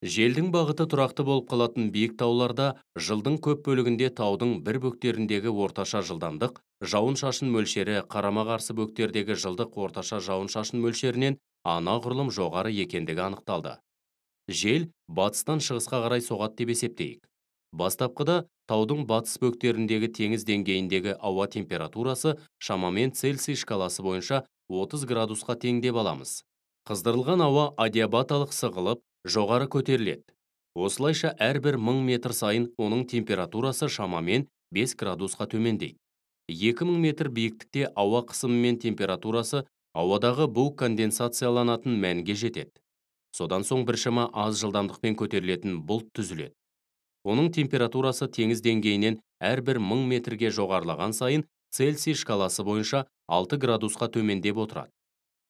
Желдің бағыты тұрақты болып қалатын биік тауларда жылдың көп бөлігінде таудың бір бөктеріндегі орташа жылдамдық жауын-шашын мөлшері қарама-қарсы бөктердегі жылдық орташа жауын-шашын мөлшерінен анағұрлым жоғары екендігі анықталды. Жел батыстан шығысқа қарай соғады деп есептейік. Бастапқыда таудың батыс бөктеріндегі теңіз деңгейіндегі ауа температурасы шамамен Цельсий шкаласы бойынша 30 градусқа тең деп аламыз. Қыздырылған ауа адиабаталық сығылып, жоғары көтеріледі. Осылайша әрбір 1000 метр сайын оның температурасы шамамен 5 градусқа төмендейді. 2000 метр биіктікте ауа қысымы мен температурасы ауадағы бу конденсацияланатын мәнге жетеді. Содан соң біршама аз жылдамдықпен көтерілетін бұлт түзіледі. Оның температурасы теңіз деңгейінен әрбір 1000 метрге жоғарылаған сайын Цельсий шкаласы бойынша 6 градусқа төмендеп отырады.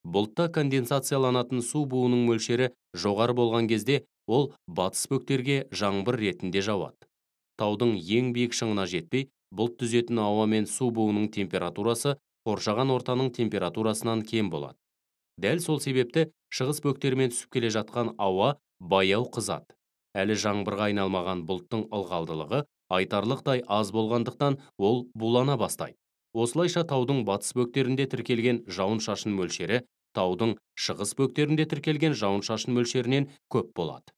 Бұлтта конденсацияланатын су буының мөлшері жоғары болған кезде ол батыс бөктерге жаңбыр ретінде жауады. Таудың ең биік шыңына жетпей, бұлт түзетін ауа мен су буының температурасы қоршаған ортаның температурасынан кем болады. Дәл сол себепті шығыс бөктермен түсіп келе жатқан ауа баяу қызады. Әлі жаңбырға айналмаған бұлттың ылғалдылығы айтарлықтай аз болғандықтан ол булана бастайды. Осылайша таудың батыс бөктерінде тіркелген жауын-шашын мөлшері таудың шығыс бөктерінде тіркелген жауын-шашын мөлшерінен көп болады.